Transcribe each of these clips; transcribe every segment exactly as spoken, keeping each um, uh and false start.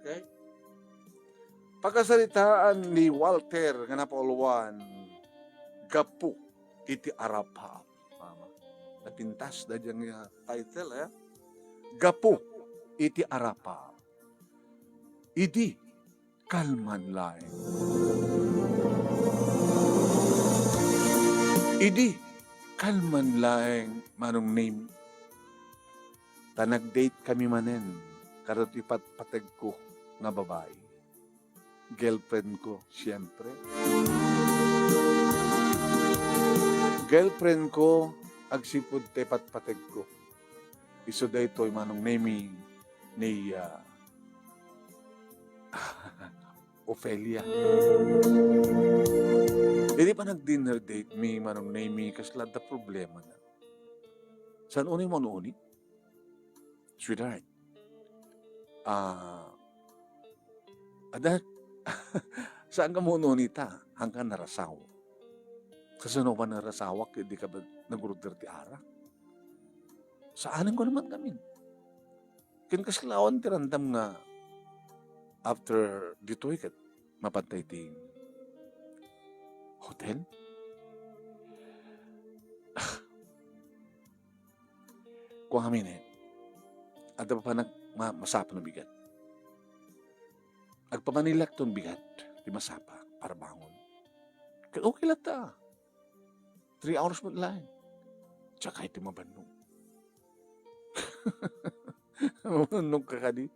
Okay? Pakasaritaan ni Walter nga napauluan, gapu iti arapaap. Mama, napintas da diyan nga title, eh. Gapu iti arapaap. Idi kalman laeng. Idi kalman laeng, Manong Nemi. Ta nag-date kami manen, kadagitoy patpategko nga babai. Girlfriend ko, siyempre. Girlfriend ko, agsipud ti patpategko. Isu daytoy, Manong Nemi, ni, ah, Ofelia. Idi panag-dinner date mi, Manong Nemi, kasla adda problema na. Saan unay mo uni? Sweetheart, ah, ada, saan ka mo uni ta? Hangkan narasaw. Kasano ba narasawak, di ka ba nag-order ti arak? Saanen ko naman kami. Ken kasla awan ti randam nga after ditoy ket mapantay ti hotel? Kuan ngamin, eh, adda pa nag-, ma-, masapa no bigat. Agpamanilak ton bigat ti masapa para bangon. Ket okay latta. Three hours met laeng. Tsaka iti mabannog. Mabannog ka kadi?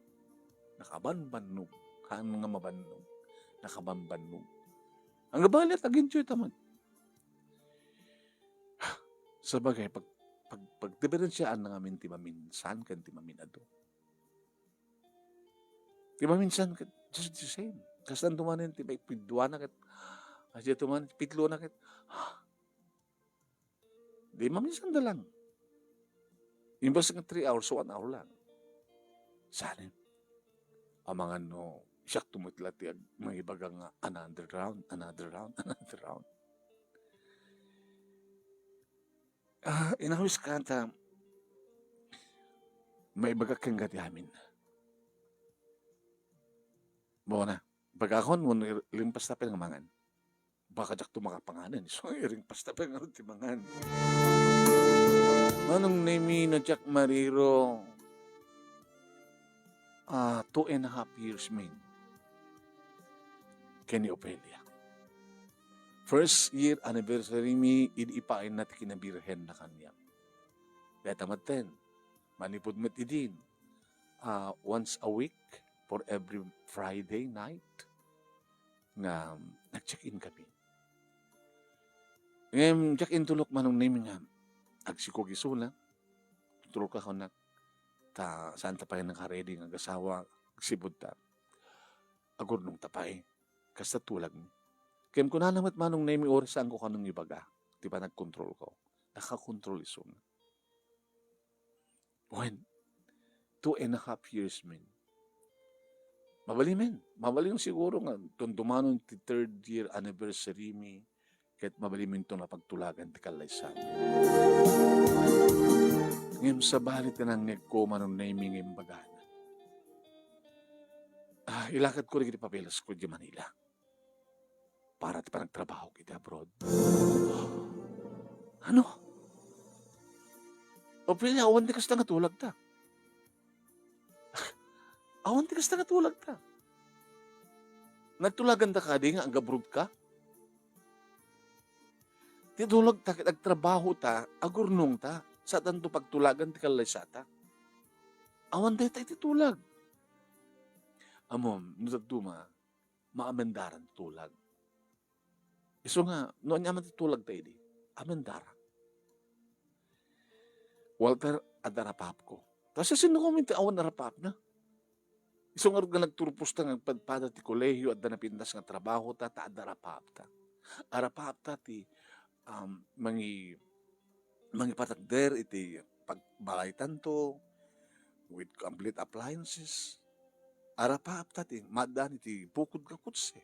Nakabanbannog. Haan nga mabannog. Nakabanbannog. Ang gabali at aginjoy taman. Sabagay, pag, pag, pagdiferensiaan na ngamin ti maminsan ken ti maminado. Ti maminsan ket just the same. Kastan tumanen ti maipidduana ket, kasdiay tumanen ti pitlona ket, di maminsan da lang. Imbes nga three hours, one hour lang. Saan? Amangan no, siak tumitla ti ag-, mangibaga nga another round, another round, another round. Ah, inawis ka ta, maibaga kenka ti amin. Bona, bagakon, wen ir-, limpas ta pay nga mangan. Baka diak to makapanganan, so iring pasta pay nga ti mangan. Manong Nemi, no diak mariro, ah, two and a half years min ken ni Ofelia. First year anniversary mi idi ipaayna ti kinabirhen na kaniak. Dayta met ten, manipud met idin, ah, once a week for every Friday night nga nag-check-in kami. Ngem, diak intulok, Manong Nemi, nga agsikog isuna, kontrolka kunak, ta saan ta pay naka-ready nga agasawa, agsipud ta agurnong ta pay. Kasta tulagmi. Ngem kunana met, Manong Nemi, uray saanko kano nga ibaga ti panagkontrolko. Nakakontrol isuna. Wen, two and a half years min. Mabalin min. Mabalin siguro nga tumtumanon ti third year anniversary mi, ket mabalin min to napagtulagan ti kallaysami. Ngem sabali ti nangngegko, Manong Nemi, nga imbagana. Ah, ilakadko dagiti papeles ko idiay Manila para ti panagtrabaho iti abroad. Ano? Ofelia, awan ti kasta nga tulagta. Awan ti kasta nga tulagta. Nagtulaganta kadi nga ag-abroad ka? Ti tulagta ket agtrabaho ta, agurnong ta, saan tanto pagtulagan ti kallaysata. Awan dayta iti tulag. Ammom, no dadduma, maamendaran ti tulag. Isu nga, no ania man ti tulagta idi, amendaran. Walter, adda arapaapko. Ta siasinokamin ti awan arapaapna? Isu ngarud nga nagturposta nga agpadpada ti kolehio, adda napintas nga trabahota, ta adda arapaapta. Arapaapta ti, um, mangi-, mangipatakder iti pagbalaytanto with complete appliances. Arapaapta ti maaddaan iti bukod nga kotse.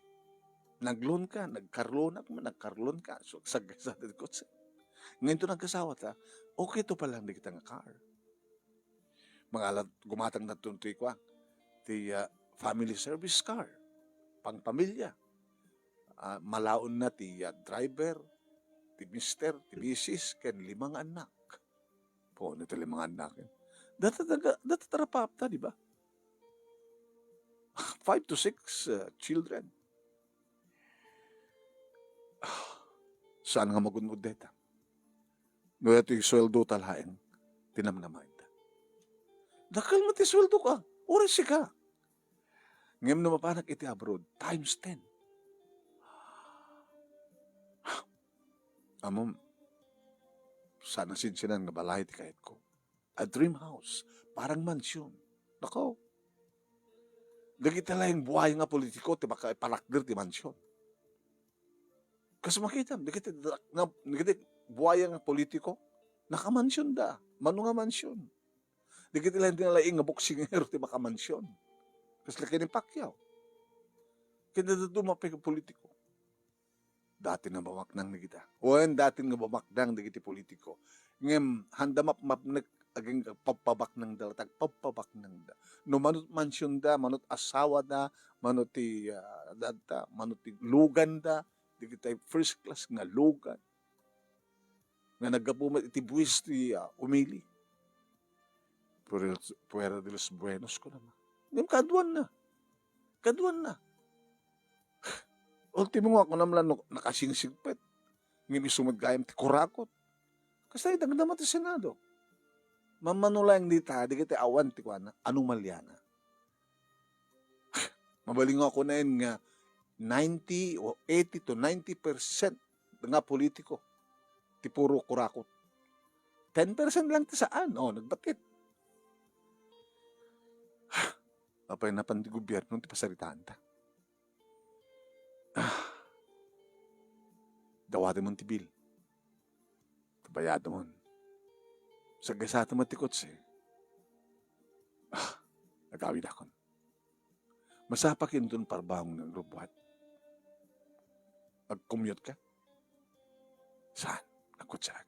Nag-loan ka, nagkarlonak man, nagkarloan ka, so, sagsagan ti kotse. Ngayon to nagkasawata, okay to pa lang dagita nga car. Mangalat, gumatang na to ti kua, ti, ah, family service car, pangpamilya. Ah, malaonna ti, ah, driver, ti mister, ti misis, ken lima nga annak. Puno ti lima nga annak, eh. Data taga, data tarapapta, di ba? Five to six, ah, children. Saan nga magun-od deta? No, ito'y sueldo ta laeng, tinamnamaenda. Dakkel met ti sueldo ka, uray sika. Ngem no mapanak iti abroad, times ten. Ammom, saan a sinsinan nga balay ti kayatko. A dream house, parang mansion. Nako. Dagiti laeng buaya nga politiko ti makaipalakder ti mansion. Kas makitam, dagiti, na, dagiti buaya nga politiko, nakamansion da. Mano nga mansion? Dagiti laeng ti nalaing nga boksingero ti makamansion. Kasla ken ni Pacquiao. Ken dadato mapay nga politiko. Dati nga bamaknang dagita. Wen, dati nga bamaknang dagiti politiko. Ngem, handa mapmapnek aging pagpabaknang da, tagpagpabaknang da. No manut mansion da, manut asawa da, manut ti, ah, dadta, manut ti lugan da, dagiti first class nga lugan. Nga naggapu met iti buis ti, ah, umili. Puer-, puera de los buenos, kunana. Ngem kaduanna. Kaduanna. Ultimo nga, kunam lang, no, nakasingsigpet. Ngem isu met gayam ti kurakot. Kasta, idagdama ti Senado. Mamano lang dita, dagiti awan ti kuana, anomaliana. Mabalin nga kunaen nga ninety o eighty to ninety percent nga politiko ti puro kurakot. Ten percent lang ti saan. O, nagbatit. Apay napan ti gobierno ti pasaritaanta? Ah. Dawatemon ti bill. Tabayademon. Sagasatem ti kotse. Ah, agawidakon. Masapakon inton parbaong nga agrubuat. Ag-commute ka? Saan? Nagkotseak.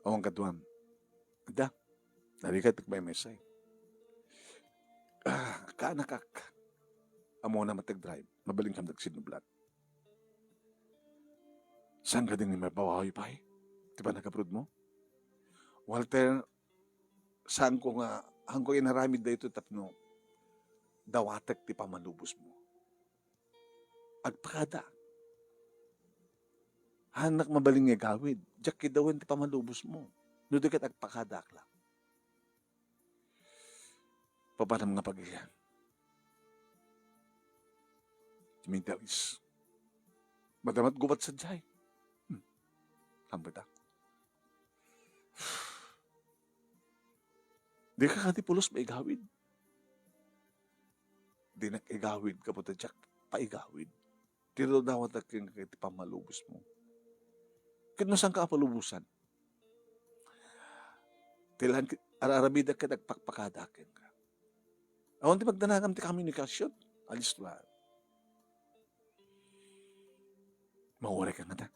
Awan kaduam. Adda. Narigat, nagmaymaysay. Ah, kaanakak. Ammona met ti agdrive. Mabalin kam dagsinnublat. Saan ka din nga mababawi pay? Ti panagabroad mo? Walter, saan ko nga, saan ko inaramid daytoy tapno dawatek ti pamalubos mo. Agpakada. Haanak mabalin nga igawid. Diak idawen ti pamalubos mo. No di ket agpakadaak lang. Papanam nga pagilian. Ti Middle East. Madama met gubat sadiay. Hmm. Hampita. Di ka kadi pulos maigawid. Dinak igawid, gapu ta diak paigawid. Ti dawatek kenka iti pamalubos mo. Ket no saan ka a palubosan? Ti lan-, ar-, aramidak ket agpakpakada kenka. Awan ti magdanagam ti komunikasyon. Alis la. Mauray ka ngata.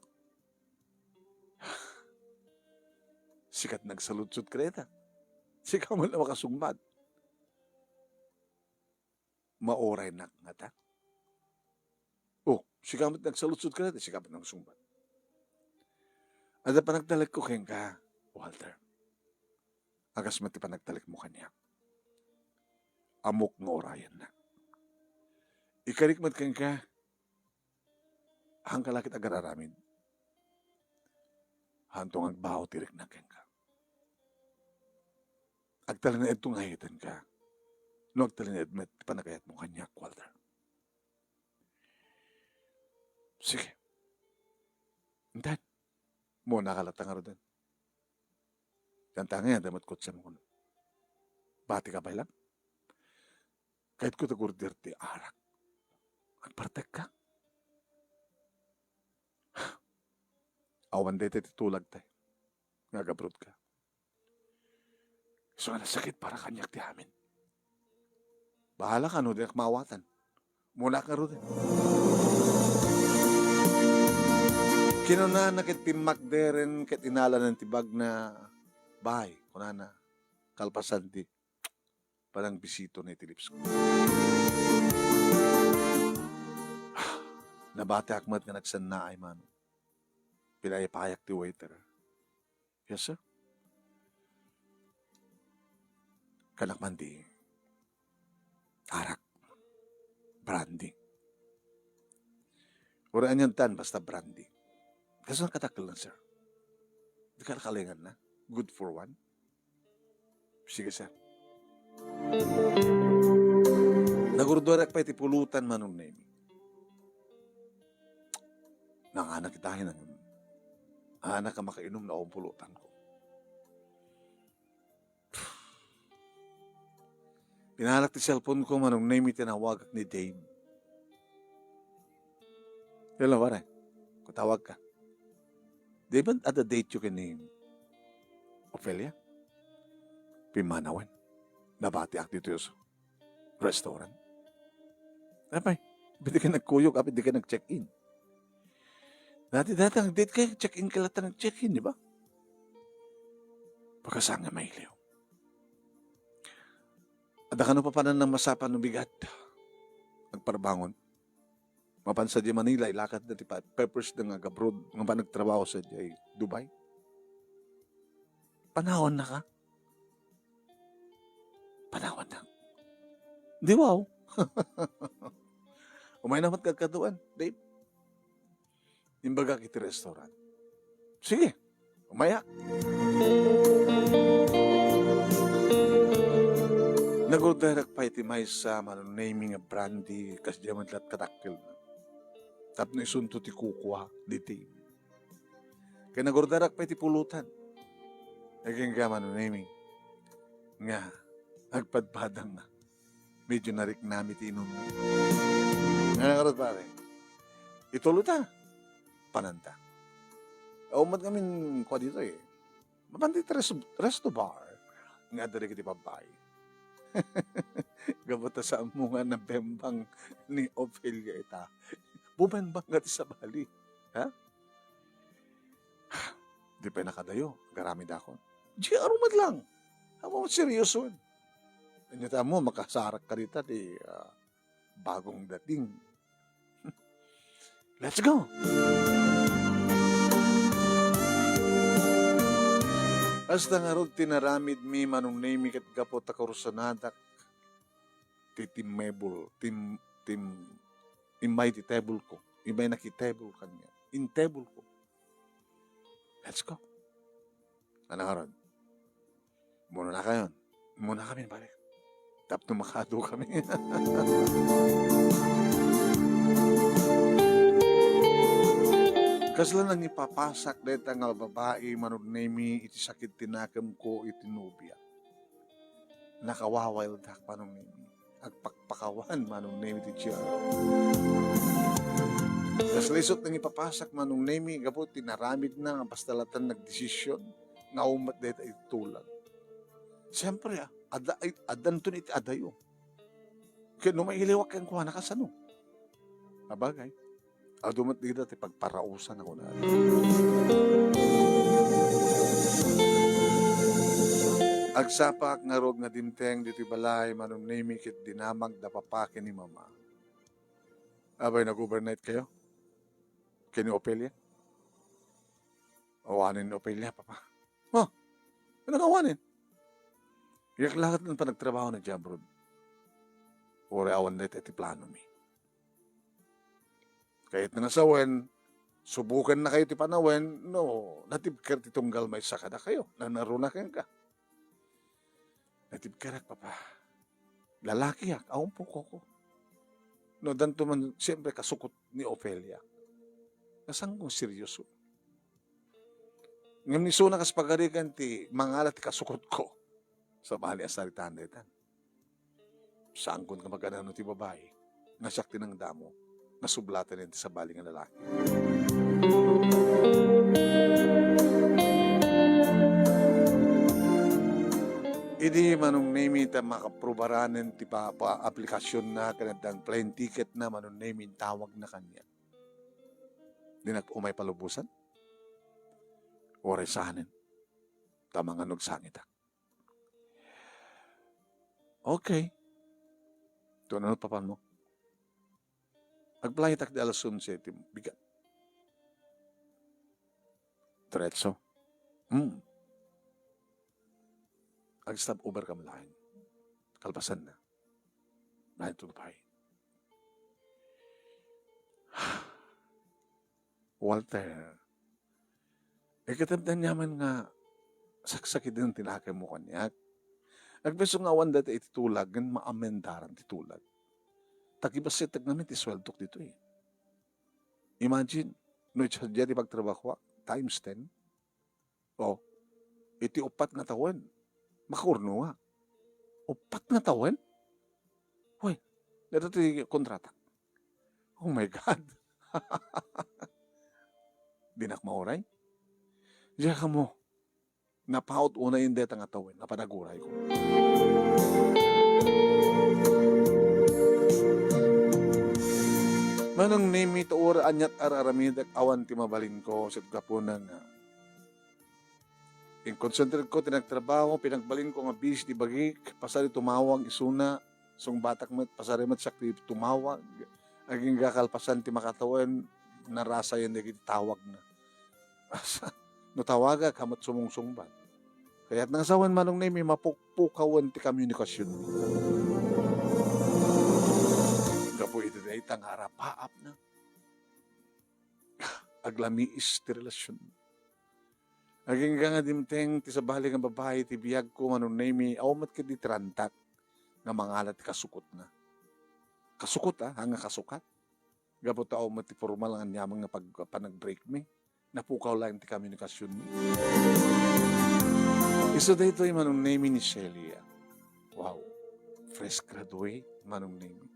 Sika ti nagsaludsod kadayta. Sika met la makasungbat. Mauraynak ngata. O, sika met nagsaludsod kadayta, sika met nagsungbat. Adda panagtalekko kenka, Walter. A kas met ti panagtalekmo kaniak. Ammok nga urayennak. Ikarik met kenka, haanka la ket agararamid. Haanto nga agbao ti riknak kenka. Agtalinaedto nga ayatenka. No agtalinaed met ti panagayatmo kaniak, Walter. Sige. Intan. Muna ka latta ngaruden. Yan ta ngay, adda met kotsem kuno. Bati ka pay lang. Kayatko ti agorder ti arak. Agpartek ka. Awan dayta ti tulagta. Nga agabroad ka. Isu nga nasakit para kaniak ti amin. Bahala ka no dinak maawatan. Munak ngaruden. Kinunana ket timmakderen ket inalanen ti bagna. Bay, kunana, kalpasan ti panangbisitana iti lipsko. Nabatiak met nga nagsannaay man. Pinaipayak ti waiter. "Yes, sir." "Kanak man di arak, brandy. Uray anian tan, basta brandy. Kasano kadakkel na, sir? Di ka nakalingan na? Good for one?" "Sige, sir." Nagurduarak pay ti pulutan, Manong Nemi. Nanganak itahin ang anak a makainom na pulutanko. Pinalak ti cellphone ko, Manong Nemi, tinawagak ni Dave. "Hello, pare. Kutawag ka. Dave, adda date you ken ni Ofelia?" "Pimmanawen. Nabatiak ditoy restaurant." "Apay, apay, di ka nagkuyog, apay, di ka nag-check-in?" "Dati, dati, nag-date kayo, check-in ka latta, nag-check-in, di ba?" Pagkasanga mailiw. Adda kano papanan ng masapan no bigat. Agparbangon. Mapan sadiay Manila, ilakad na ti pa-, papers na nga agabroad, nga panagtrabaho sadiay Dubai. Panawan na ka? Panawan na. Di wow. Umay na met kadkaduan, Dave. Imbagak iti restaurant. Sige, umayak. Nagorderak pay ti maysa, Manong Nemi, nga brandy, kasdiay met la't kadakkelna. Tapno isunto ti kukua, diti. Kay nagorderak pay ti pulutan. Agingga, Manong Nemi, nga agpadpadang na. Medyo nariknami ti inummi. Nga ngarud, pare? Ituloy ta. Pananta. Ummat ngamin kua dito eh. Mapan ti res-, resto bar nga adda dagiti babbai. Gapu ta saan mo nga nabembang ni Ofelia ita. Bumembang nga ti sabali. Ha? Di pay nakadayo, agaramidakon. G R met lang. Amo, seryoso. Anya ta mo, makasarak ka dita ti, ah, bagong dating. Let's go! Hasta ngarud ti naramidmi, Manong Nemi, ket gapu ta kurusanadak ti timmebul, tim-, tim-, immay ti table ko. Immay nakitable kaniak. Intable ko. Let's go. Ano ngarud? Muna na kayo. Muna kami, pare. Tapno makado kami. Kasla nangipapasak dayta nga babai, Manong Nemi, iti sakit ti nakemko iti nobia. Nakawawildak, Manong Nemi. Agpakpakawan, Manong Nemi, ti G R. Kasla isut nangipapasak, Manong Nemi, gapu ti naramidna nga basta latan nagdesisyon nga ummat dayta iti tulag. Siyempre, ah, adda, addanton iti adayo. Ket no mailiwak kenkuana, kasano? Abagay. Adu met dida ti pagparausan a kunana. Agsapaak ngarud nga dimteng ditoy balay, Manong Nemi, ket dinamag da papa ken ni mama. Abay, nag-overnight kayo? Ken ni Ofelia? Awanen ni Ofelia, papa. Ha? Ano nga awanen? Iyak lakat ng panagtrabaho na dyan abroad. Uray awan dayta ti plano mi. Kayat na nga sawen, subukan na kayo ti panawen, no, natibker ti tunggal maysa kada kayo, nanaruna kenka. Natibkerak, papa. Lalakiak, awan pukoko. No, danto man, siyempre, kasukot ni Ofelia. Nasan kong seryoso? Ngem isuna kas pagarigan ti mangala ti kasukotko. Sabali a saritaan daytan. Saankon nga maganano ti babai nga siak ti nangdamo nga sublatan ti sabali nga lalaki. Idi Manong Nemi ta makaprubaran ti pa-, pa-, aplikasionna ken adda plane ticket na, Manong Nemi, intawag na kaniak. Dinak umay palubosan? Uray saanen. Ta mangan no agsangitak. Okay. Ito na papan mo. Agplaytak di alas onse ti bigat. Diretso. Hmm. Ag-stop over ka man laeng. Kalpasan na. Bayan to babae. Walter, ikatapdan niya man nga saksakiden ti nakaymo kaniak. Agpayso nga awan dayta iti tulag, ngem maamendaran ti tulag. Ta kibassit ngamin ti sueldok ditoy. Imagine, no iti sadia ti pagtrabahoak, times ten. O, iti uppat nga tawen, makaurnoak. Uppat nga tawen? Hoy, dayta ti kontrata. Oh my God. Dinak mauray? Diak ammo. Napaut unay dayta nga tawen, napanagurayko. Manong Nemi, tuor aniat ar-aramidek, awan ti mabalinko, ket gapuna nga inconcentrate ko ti nagtrabaho, pinagbalinko nga busy ti bagik, pasar tumawag isuna, sungbatak met, pasar met siak ti tumawag. Agingga kalpasan ti makatawen, narasayen dagiti tawagna. Asa, no tawagak, hamat sumungsungbat. Kayat nang sawen Manong Nemi, mapukpukawen ti komunikasion. Gapu iti dayta nga arapaapna, aglamiis ti relasion. Agingga nga dimteng ti sabali nga babai ti biagko, Manong Nemi, awan met ket di tirantak nga mangala ti kasukotna. Kasukot, ah, ha, nga kasukat. Gapu ta awan met ti formal nga aniaman nga pag-, panag-break mi. Napukaw laeng ti komunikasion mi. Isu daytoy Manong Nemi ni Celia. Wow. Fresh graduate, Manong Nemi.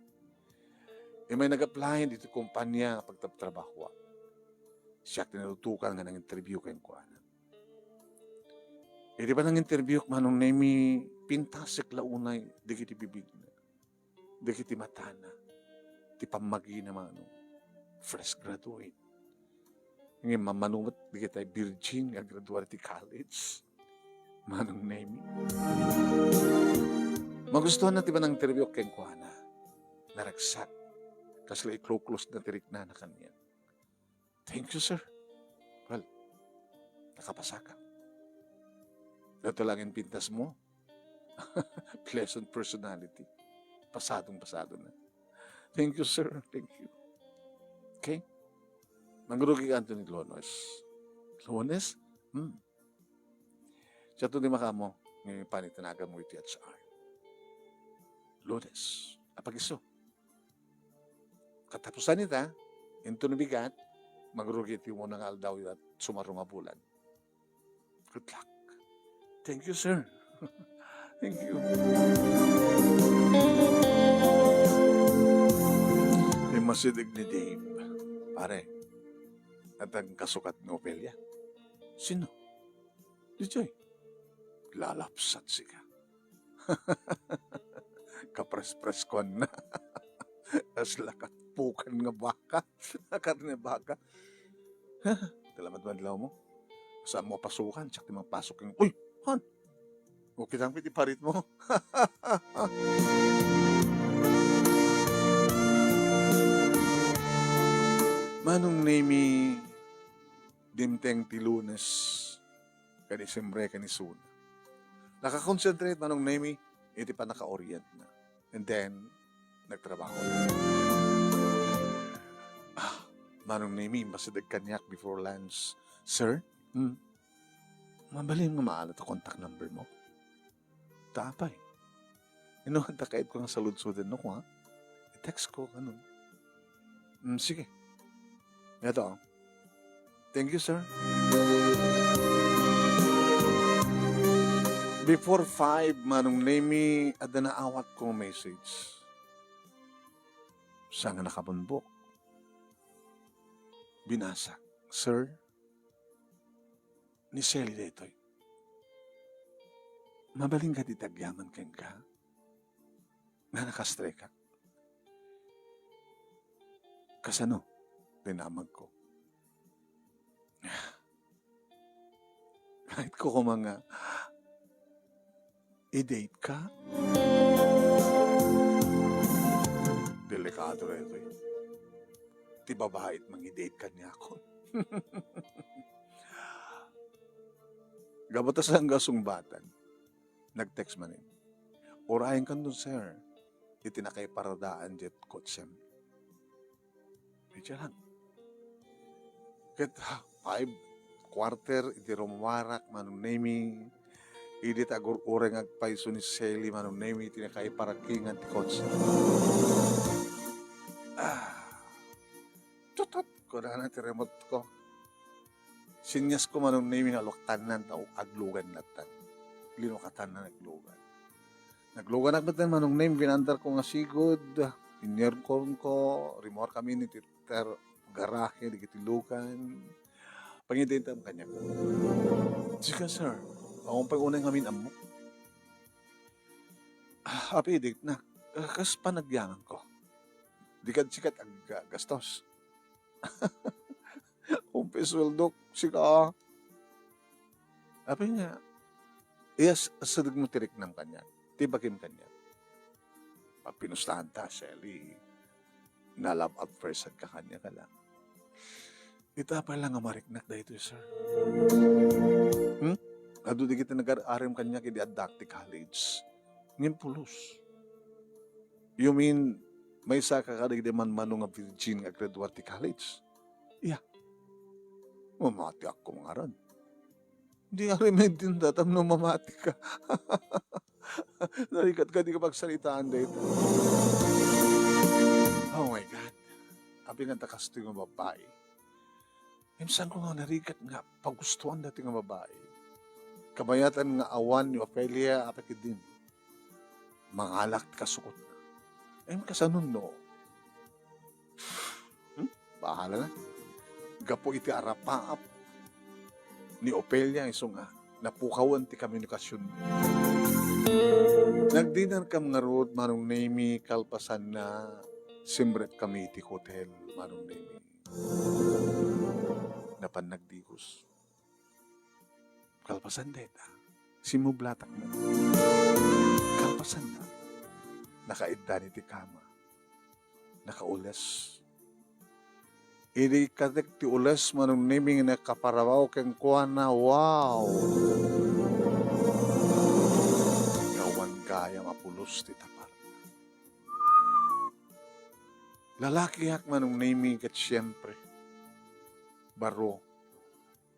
Imay nag-apply ditoy kompania nga pagtabtrabahoak. Siak ti natutukan nga nang-interview kenkuana. Iti panang-interview, Manong Nemi, pintasek la unay dagiti bibigna, dagiti matana, ti pammagina, Manong. Fresh graduate. Ngem mammano met dagiti virgin nga graduate ti college, Manong Nemi. Magustuhan na ti panang-interview kenkuana. Naragsak. Kasla ikloklos na ti riknana kaniak. "Thank you, sir." "Well, nakapasaka. Dayta laeng pintas mo." Pleasant personality. Pasadong pasado na. "Thank you, sir. Thank you." Okay? Mangrugi ka, Anthony, Lunes. Lunes? Hmm. Siya to di makamo. Ngayon, panitanagan mo iti H R. Lunes. Apagiso. Katapusan ita, inton bigat, mangrugi ti umuna nga aldaw ita sumaruno nga bulan. Good luck. "Thank you, sir." "Thank you." Immasideg ni Dave. "Pare, adda kasukat ni Ofelia?" "Sino?" "Diay lalapsat sika." Kapres-preskuanna. Kasla kapukan nga baka. Karne baka. Talamat man law mo. Saan mo pasukan? Siak ti mapasok yung, uy! Han! O, kitang piti parit mo. Manong Nemi, dimteng ti Lunes, kani Disyembre, kani isuna. Nakakonsentrate Manong Nemi iti pannakaorientna. And then, nagtrabaho. Ah, Manong Nemi, immasideg kaniak before lunch. "Sir? Hmm? Mabalin nga maala ti contact number mo?" "Ta apay? Inno adda kayatko nga saludsoden no, ha? I-text ko, ano?" "Hmm, sige." Ito, oh. "Thank you, sir." Before five, Manong Nemi, adda naawat ko message. Sa nga nakabumbok. Binasa, "Sir, ni Sally daytoy. Mabalin ka ti agyaman kenka? Nga nakastrekak." "Kasano?" dinamagko. Kahit ko koma nga, "I-date ka?" Ato daytoy. Ti babai ti mangi-date kaniakon. Gapu ta saan nga sungbatan, nag-text manen. Urayenkanto, sir, iti nakaiparadaan diay kotsem. Medyo lang. Ket, ha, five quarter iti rumumarak, Manong Nemy. Idi ta agur-ureng agpayso ni Selly, Manong Nemy, iti nakaiparakingan ti kotse. Ah. Tutut! Kunana ti remote ko. Siniasko, Manong Nemy, nga lukatanna ta aglugan latta. Linukatanna, naglugan. Nagluganak metten, Manong Nemy, pinaandarko nga sigud. Inyarkonko, rimuarkami iti ter-, garahe dagiti lugan. Pangidentam kaniak. Sika, sir, awan pay unay ngamin ammok. Ah, apay dayta? Ah, kas panagyamanko. Dika sika ti aggastos. Umpay sueldok, sika. Apay nga, iyas, asidegmo ti riknam kaniak, ti bagim kaniak. Pagpinustaanta, Selly. Na-love at first sight ka kaniak, ala. Ita pay la nga mariknak daytoy, sir. Hmm? Adu dagiti nagar-arem kaniak idi addak ti college. Ngem pulos. You mean, maysaka kadagiti manmano nga virgin nga aggraduar ti college? Iya. Mamatiak koma ngarud. Di nga remedyo dayta tapno mamatika. Narigat ka, di ka pagsaritaan dayta. Oh my God. Apay nga ta kastoy nga babai. Ngem saanko nga narigat nga pagustuan dayta nga babai. Kabayatan nga awan ni Ofelia, apay ketdin. Mangalak ti kasukotna. Ngem kasano no? Hmm? Bahala na. Gapu iti arapaap ni Ofelia, isu nga napukawan ti komunikasion. Nagdinerkam ngarud, Manong Nemy, kalpasanna, simrek kami iti hotel, Manong Nemy. Napan nagdigos. Kalpasan dayta, simmublatak met. Kalpasanna, nakaiddan iti kama. Nakaules. Idi ikkatek ti ules, Manong Nemy, nga nakaparabaw kenkuana, wow! Nga awan gayam a pulos ti tapar. Lalakiak, Manong Nemy, ket siempre, baro,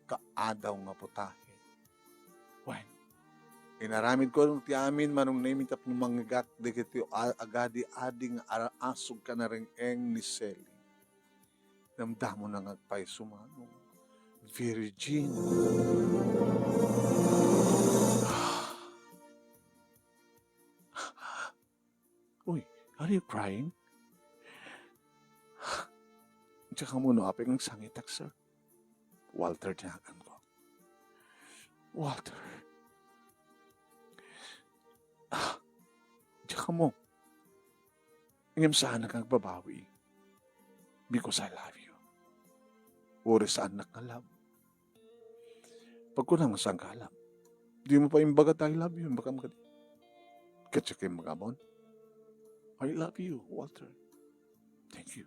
kaadaw nga putahe. Wen, inaramidko ti amin, Manong Nemy, tapno mangngegat dagiti a-, agadi-adi nga araasog ken areng-eng ni Selly. Damdamona nga agpayso, Manong. Virgin. Uy, are you crying? Diak ammo no apay nga agsangitak, sir. Walter ti naganko. Walter. Ah, diak ammo. Ngem saanak nga agbabawi. Because I love you. Uray saanak nga love. Pagkunam nga saan ka, love. Dimo pay imbaga ta I love you, imbagam kadi. Ket siak imbaga amon. I love you, Walter. Thank you.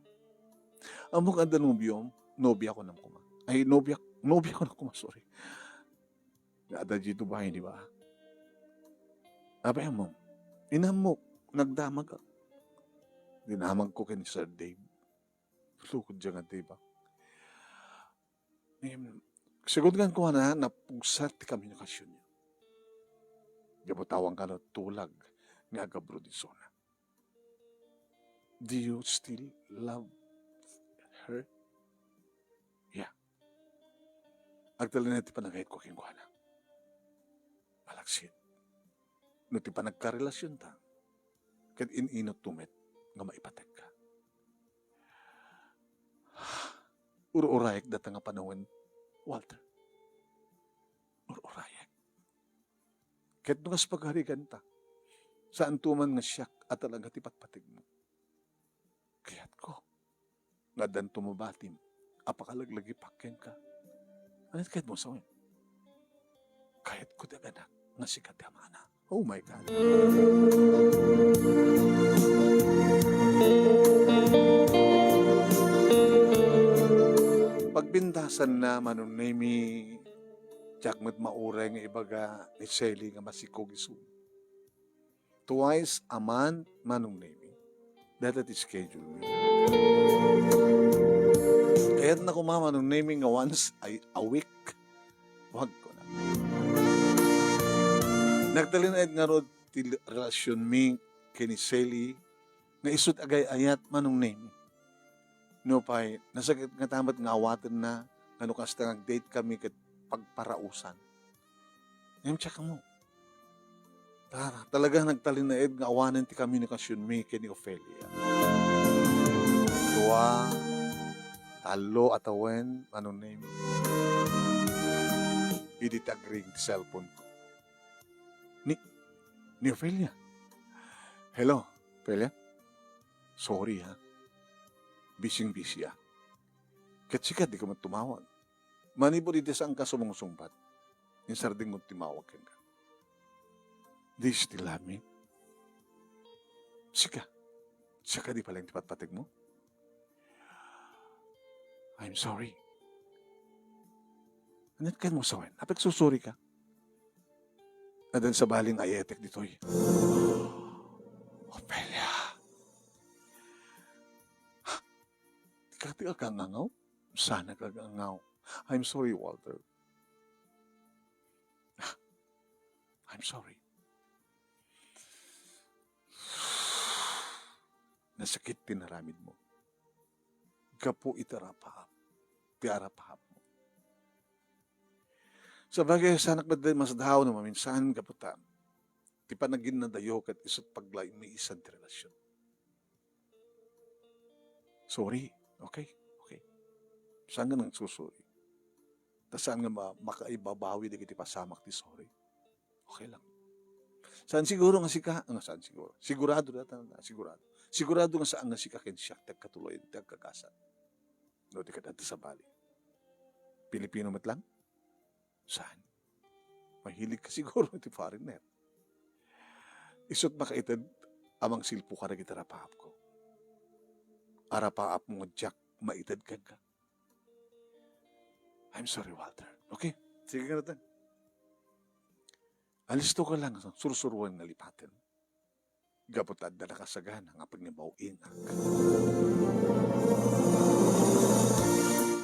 Ammok adda nobiom, nobia ko nam koma. Ay, nobia, nobia ko nam koma, sorry. Nga adda dito bahay, di ba? Apay ammom, inammok, nagdamag. Dinamag ko ken Sir Dave. Lukod diay nga, di ba? Em, sigud nga kuana, napugsat ti komunikasion niya. Diay butawan kano tulag nga agabro di zona. Do you still love her? Yeah. Agtalinaed ti panagayat ko kenkuana. Malaksid. No ti panagkarelasionta, ket in-inutto met nga maipategka. Ur-urayek dayta nga panawen, Walter. Ur-urayek. Ket no kas pagariganta, saanto man nga siak a talaga ti patpategmo. Kayatko nga addanto mabatim a pakalaglagipak kenka. Ania ti kayatmo sawen? Kayatko ti aganak nga sika ti amana. Oh my God. Pintasanna, Manong Nemi, diak met mauray nga ibaga ni Sally nga masikog isu. Twice a month, Manong Nemi. Dayta ti schedule mi. Kayatna koma, Manong Nemi, nga once a, a week. Wag ko na. Nagtalinaed ngarud ti relasyon mi ken ni Sally nga isut agay-ayat, Manong Nemi. Nupay, nasakit nga ta met nga awatenna nga no kasta nga ag-date kami ket pagparausan. Ngem check mo. Ta-, talaga nagtalinaed nga awanen ti komunikasion mi ken ni Ofelia. Dua, tallo a tawen, Manong Nemi. Idi ti agring ti cellphone ko. Ni, ni Ofelia. Hello, Ofelia? Sorry, ha. Bising-bisi, ah. Ket sika, dika met tumawag. Manipud iti saanka sumungsungbat, insardengmo ti mawag kenka. Do you still love me? Sika, sika di palaeng ti patpategmo? I'm sorry. Aniat ken mo sawen? Apay agsusorry ka? Addan sabali nga ayetek ditoy. Ofelia. Dika ti agangangaw? Saanak agangaw. I'm sorry, Walter. I'm sorry. Nasakit ti naramidmo. Gapu iti arapaap, ti arapaapmo. Sabagay, saanak met masdaaw no maminsan gapu ta ti panaginadayo ket isut paglaimiisan ti relasyon. Sorry. Okay? Okay. Saan nga nagsusorry? Ta saan nga ma-, makaibabawi dagiti pasamak ti sorry? Okay lang. Saan siguro nga sika? Nga saan siguro? Sigurado data, sigurado. Sigurado nga saan nga sika ken siak ti agkatuloyan ti agkagasat. No, di ka dati sabali. Pilipino met lang? Saan? Mahilig ka siguro iti foreigner. Isut makaited a mangsilpo kadagiti arapaapko. Arapaapmo nga diak maited kenka. I'm sorry, Walter. Okay? Sige nga natin. Alisto ka lang, sursuruan nga lipaten. Gapu ta adda nakasagana nga pagnabaw-ingak.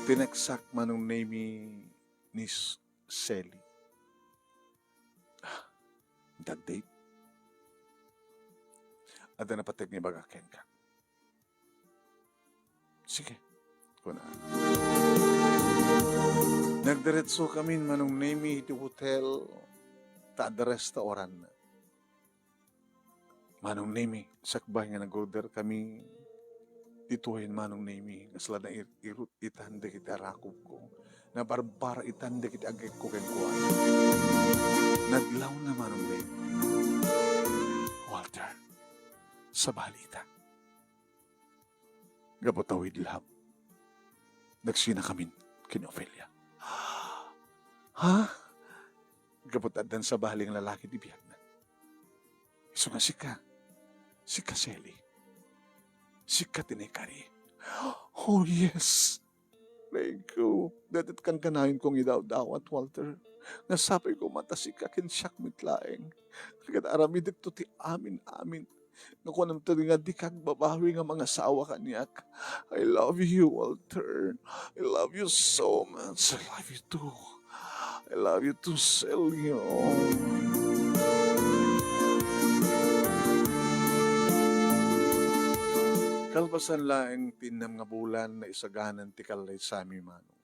Tineksak Manong Nemi ni S-, Sally. Ah, that date? Adda napateg nga ibaga kenka. Sige, kuna. Nagdiretso kami, Manong Nemi, iti hotel, ta adda restaurant. Manong Nemi, sakbay nga nag-order kami ditoyen, Manong Nemi, nga sala nair-irut itan dagiti arakobko, nabarbara itan dagiti agekko kenkuana. Nadlawna, Manong Nemi. Walter, sabali ita. Gapu ta with love, nagsinakamin ken ni Ofelia. Ha? Gapu ta addan sabali nga lalaki ti biagna. Isu nga sika. Sika, Sally. Sika ti naikari. Oh, yes. Thank you. Dayta ti kankanayon kong idawdawat, Walter. Nga sapay koma ta sika ken siak met laeng. Ket aramidekto ti amin-amin. Nga kuanam ta nga dika agbabawi nga mangasawa kaniak. I love you, Walter. I love you so much. I love you too. I love you too, Celio. Kalpasan laeng ti innem nga bulan, naisaganan ti kallaysami, Manong.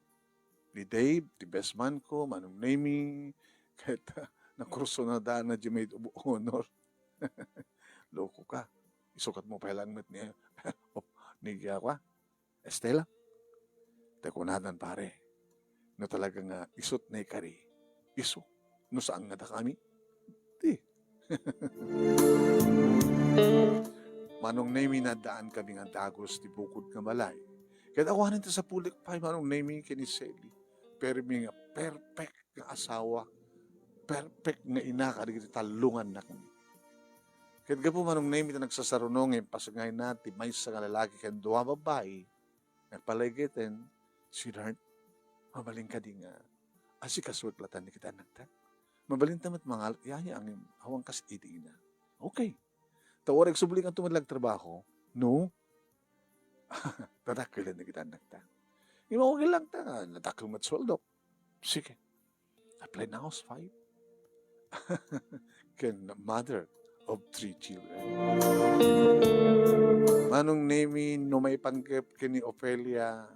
Ni Dave, ti best man ko, Manong Nemi, ket, ah, nakursunada na di maid of honor. Loko ka. Isukat mo pa lang met ni, ni, ah, kwa, Estela. Te kunadan, pare, no talaga nga isut naikari, isu. No saan nga dakami, di. Manong Nemi, naddaan kami nga dagus ti bukod nga balay. Ket awanen ti sapulik pay, Manong Nemi, ken ni Sally. Permi nga perfect nga asawa, perfect nga ina kadagiti tallo nga annakmi. Ket gapu, Manong Nemi, ta nagsasaruno nga impasngayna ti maysa nga lalaki ken dua babbai, nagpalaygiten, "Sweetheart, Mabalin kadi nga asikasuek latta ni kita annakta? Mabalinta met mangalek yaya ngem awan kas idi ina. Okay. Ta uray agsubli nga tumed la agtrabaho, no? Tadakkel ni kita annakta. Ngem okay lang ta, nadakkel met sueldo. Sige. Apply na housewife. Ken mother of three children. Manong Nemi, no maipanggep ken ni Ofelia,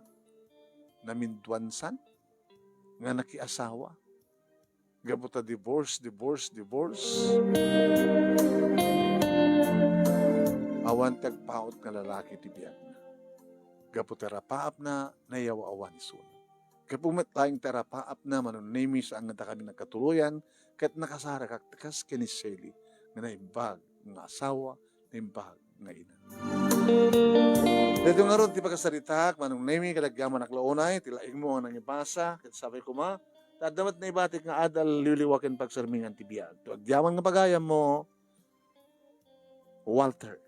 naminduansan nga nakiasawa. Gapu ta divorce, divorce, divorce. Awan ti agpaut nga lalaki ti biagna. Gapu ta rapaapna, nayaw-awan isuna. Gapu met laeng ta rapaapna, Manong Nemi, saan nga dakami nagkatuloyan, ket nakasarakak kas ken ni Shelly, nga naimbag nga asawa, naimbag nga ina. Daytoy ngarud ti pakasaritaak, Manong Nemi, ket agyamanak la unay ti laingmo nga nangibasa, ket sapay koma, ta adda met naibatik nga adal, liwliwa ken pagsermingan ti biag. Ti agyaman nga pagayammo, Walter